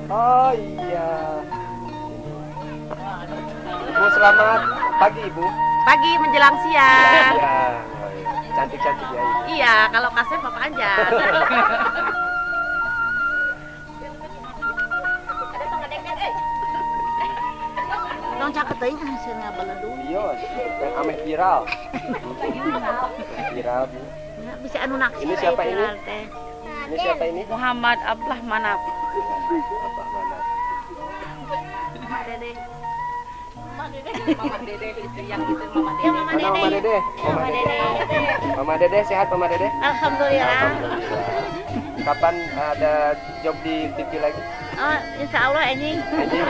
Oh iya. Ibu, selamat pagi, Ibu. Pagi menjelang siang. Iya. Cantik-cantik ya, Ibu. Iya, kalau kasih Bapak panjang. Tong caket teuing ah sieun ngabaledung. Iya, dan ameh viral. Viral, Bu. Ya, bisa anu naksir Ini siapa aya ini? Viral teh. Ini siapa ini? Muhammad Abdullah Manap. Apa mana? Mama Dede. Mama Dede itu yang itu Mama Dede. Ya, Mama Mana Mama Dede. Dede? Mama Dede. Mama Dede sehat, Mama Dede? Alhamdulillah. Alhamdulillah. Kapan ada job di TV lagi? Oh, insya Allah anjing. Anjing.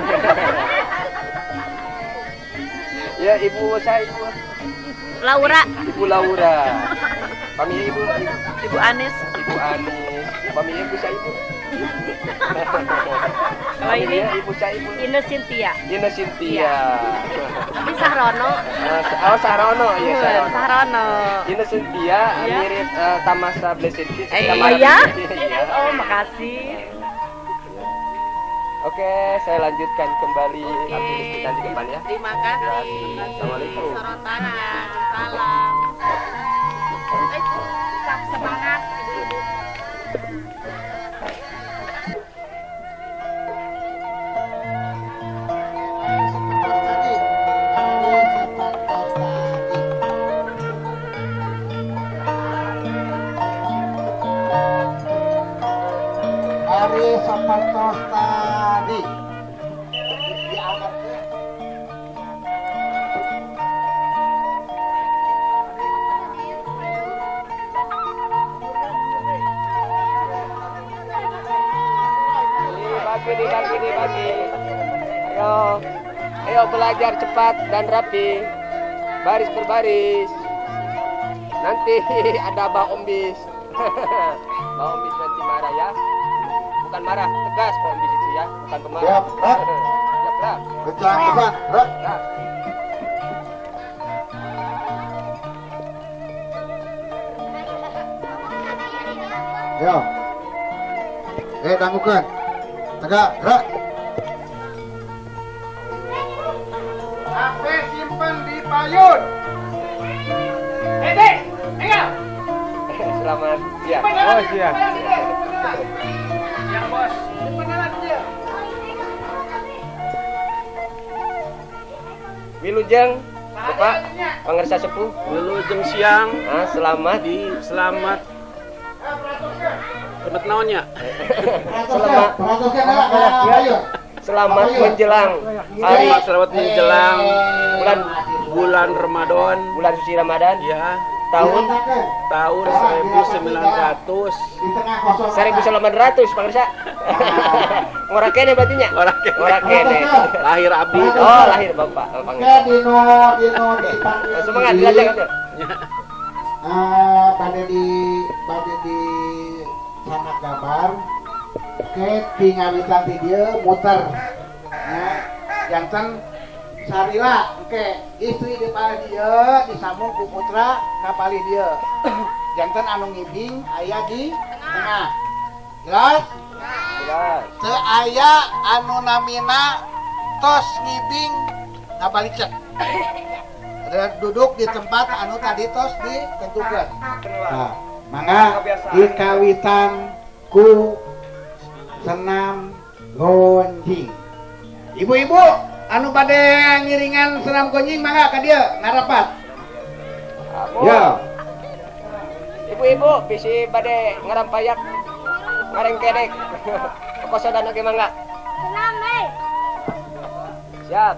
Ya, Ibu saya, Ibu. Laura. Ibu Laura. Pamili Ibu, Ibu, Ibu Anis. Ibu Anis. Pamili Ibu saya, Ibu. Kalau ini Pamili Ibu saya, Ibu. Ine Cynthia. Ine Cynthia. Ini Sahrono. Oh, Sahrono, iya Sahrono. Sahrono. Ine Cynthia Iya. mirip Tamasa Blessed Kids. Eh, Tamara iya? Blessed Kids, iya. Oh, makasih. Oke, saya lanjutkan kembali Oke. aktivitas di depan ya. Terima kasih. Assalamualaikum. Sorotannya. Salam. Tetap semangat, Ibu-ibu. Tadi, seperti tadi. Hari seperti tadi. Diangkat. Dibagi, dibagi, dibagi. Ayo, ayo belajar cepat dan rapi. Baris berbaris. Nanti ada Bang Ombis. Bang Ombis nanti marah ya. Bukan marah, tegas Bang Ombis itu ya, bukan pemarah. Siap, gerak. Siap, gerak. Kencang, kencang, gerak. Gerak. Ayo. Tangguhkan. Tegak, gerak. HP simpen di payun. Selamat siang. Oh iya. Yang bos. Wilujeng, Bapak, pangersa sepuh. Wilujeng siang. Ah, selamat Di selamat. Selamat naonnya? Selamat selamat menjelang hari Selamat menjelang bulan bulan Ramadan. Bulan suci Ramadan. Ya. Tahun tahun 1900 1900 pangersa. Ngora kene berarti nya? Ngora kene. Ngora kene. Lahir abdi. Oh, lahir Bapak. Oh, pangersa. Dino dino dipanggil. Semangat belajar gitu. Bade di sanak gambar ke tingawitan ti dieu muter nya janten sarila oke istri di palih dieu disambung ku putra ka palih dieu, janten anu ngibing aya di tengah. Jelas? Jelas. Teu aya anu namina tos ngibing ngabalicet. Duduk di tempat anu tadi tos ditentukan. Nah, mangga dikawitan ku senam gonjing. Ibu-ibu anu bade ngiringan senam gonjing mangga ka dieu ngarapat. Ya. Ibu-ibu bisi bade ngarampayak ngarengkedek. Kosodan oge mangga. Senam, eh. Siap.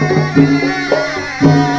Thank you.